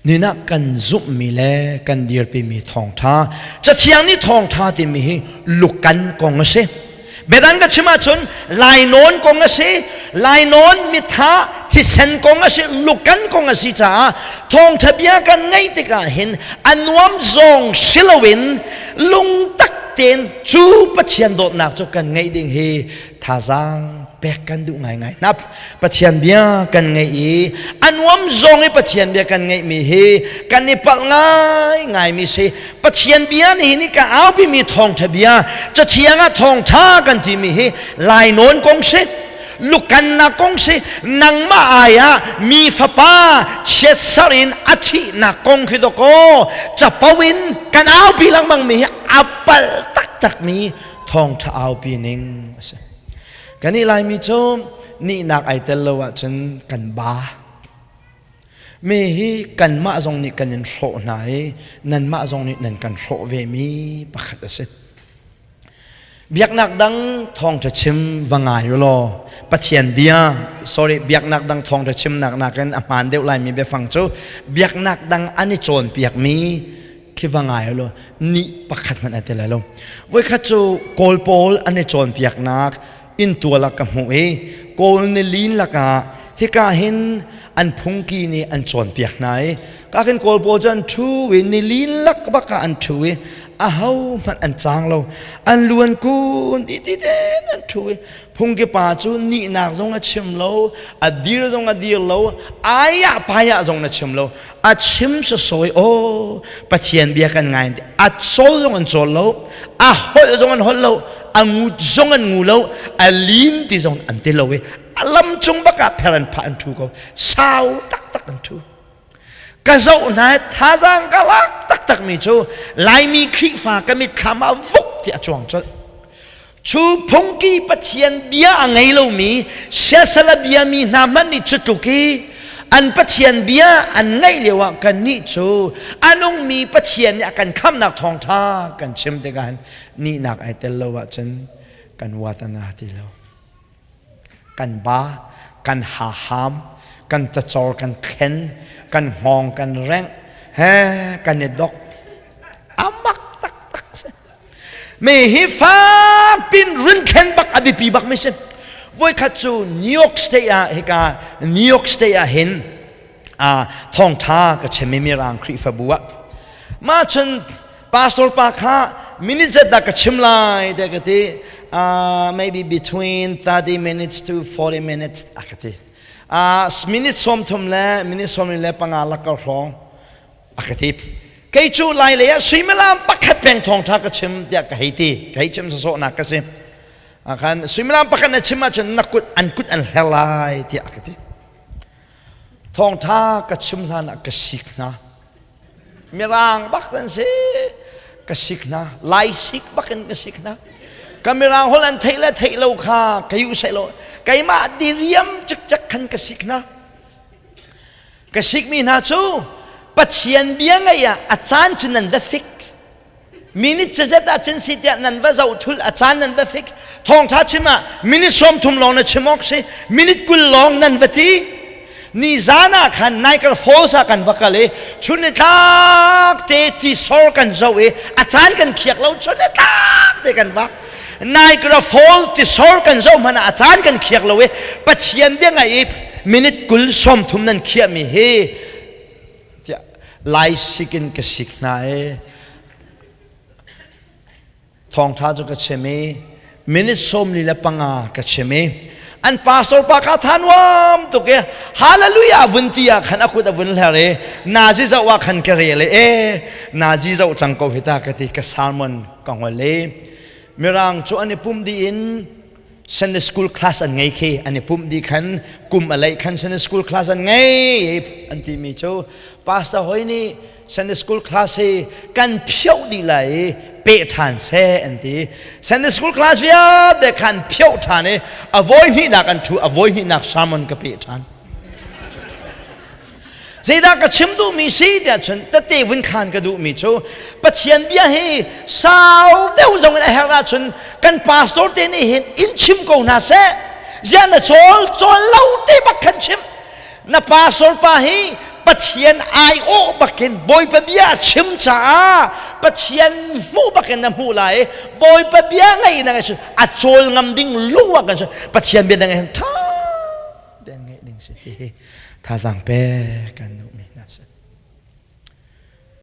Nina kan zumhmi le kan dirpimi thawngṭha Cathiang nih thawngṭha timi hi lukan kong a si. Biadang ka chim ahcun lainawn kong a si, lainawn mitha thisen kong a si, lukan kong a si caah thawngṭha bia kan ngaih tikah hin a nuam zong si loin lungtak tein cu Pathian dawtnak cu kan ngeih ding hi thazaang pek kan duh ngaingai hna. Pathian bia kan ngeih i a nuam zong i Pathian bia kan ngeihmi hi kan i palh ngaingaimi si. Pathian bia nih hin ka aupimi thawngṭha bia cathiang ah thawngṭha kan timi hi lainawn kong si, lukannak kong si, nangmah ai ah mi fapa chiatser in a thihnak kong khi dawkaw capo in kan aupi lengmangmi hi a palh taktakmi thawngṭha aupi ning a si. Kan i Laimi cu nihnak ai tel lo ahcun kan ba. Mi hi kanmah zong nih kan in hrawh hna i nanmah zong nih nan kan hrawh ve mi pakhat a si. Biaknak dang thawngṭha chim va ngai u law Pathian bia, sorry, biaknak dang thawngṭha chimnak nakin a hmaan deuh laimi biafang cu biaknak dang an i cawnpiakmi khi va ngai lo ni pakhat hmanh a ti lai lo. Voikhat cu Kawl pawl an i cawnpiaknak inntual ah ka hmuh i Kawl nilin lakah hika hin an phungki nih an cawnpiak hna i ka khin Kawl pawl cu an ṭhu i nilin lak bak ah an ṭhu i aho hmanh an cang lo, an lu an kun ti ti ten an ṭhu i phungki pa cu nihnak zong a chim lo, a dir zong a dir lo, ayah payah zong na chim lo, a chim sasawi o Pathian bia kan ngai a cawl zong an cawl lo, a holh zong an holh lo, a ngut zong an ngu lo, a lin ti zong an ti lo i a lam cung bak ah pher an phah an ṭhu ko, sau taktak an ṭhu. Ka zoh hna thazaang ka lak taktak mi cu Laimi Khrihfa ka mitthlam ah vuk ti a cuang colh. Cu phungki Pathian bia a ngei lomi siasal a biami hna hmanh nih cu tluk i an Pathian bia an ngaih lio ah kannih cu a nungmi Pathian nih a kan khamhnak thawngṭha kan chim tikah hin nihnak ai tel lo ahcun kan uat a na ti lo. Kan ba, kan haham, kan tacor kan khen, kan hngawng kan rengh, he kan i dok. A mak taktak si. Mi hi fakpin rinthlen bak a biapi bak mi si. Voikhat cu New York State ah hika New York State ah hin thawngtha ka chim i mirang Khrihfabu ah mah cun pastor pa kha minute zat dah ka chim lai tiah ka ti, maybe between 30 minutes to 40 minutes a ka ti, minute 30 le minute 45 lak hrawng a ka ti. Kei cu lai lei ah suimilam pakhat peng thawngṭha ka chim tiah ka hei ti, ka hei chim sawsawhnak ka si khan. Suimilam pakhat na chim ahcun na kut an kut an hler lai tiah a ka ti. Thawngṭha ka chim hlan ah ka sik hna, mirang bak an si, ka sik hna, lai sik bak in ka sik hna. Ka mirang holh an theih le theih lo kha ka yu sai lo, keimah diriam cikcek khan ka sik hna. Ka sikmi hna cu Pathian bia ngaih ah a caan cu nan va fix, minute cazet ah cun si tiah nan va zoh thul, a caan nan va fix. Thawngtha chim ah minute 30 lawng na chim awk si, minute 20 lawng nan va ti. Ni zan ah khan Niagara Falls ah kan va kal i chun ni tlak te tisor kan zoh i a caan kan khiak lo, chun ni tlak te kan vak. Niagara Falls tisor kan zoh hmanh ah a caan kan khiak lo i Pathian bia ngaih i minute 20 30 nan khiahmi hi tiah lai sik in ka sik hna i thawngṭha cu ka chim i minute 45 ka chim i an pastor pa kha tha nuam tuk i hallelujah vun ti ah khan a kut a vun hler i nazi zoh ah khan ka rel i e nazi zoh cang ko hi ta ka ti. Ka sermon ka ngol i mirang cu an i pumh dih in Sunday school class an ngei khi, an i pumh dih khan kum a leih khan Sunday school class an ngei an timi cu pastor hoi nih Sunday school class hi kan phioh dih lai i peh ṭhan seh an ti. Sunday school class vialte khan phioh ṭhan i a vawi hnihnak an ṭhu, a vawi hnihnak sermon ka peh ṭhan. Zeidah ka chim duhmi si tiah cun tete vun khan ka duhmi cu Pathian bia hi sau deuh zong in a herh ahcun kan pastor te nih hin in chim ko hna seh. Ziah na cawl cawl lo te bak khan chim. Na pastor pa hi Pathian aiawh bakin Bawipa bia chim caah Pathian hmuh bakin na hmuh lai. Bawipa bia ngaih na ngaih a cawl ngam ding lung ah kan Pathian bia na ngaih tha te ngaih ding si ti hi thazaang pe kan duhmi hna si.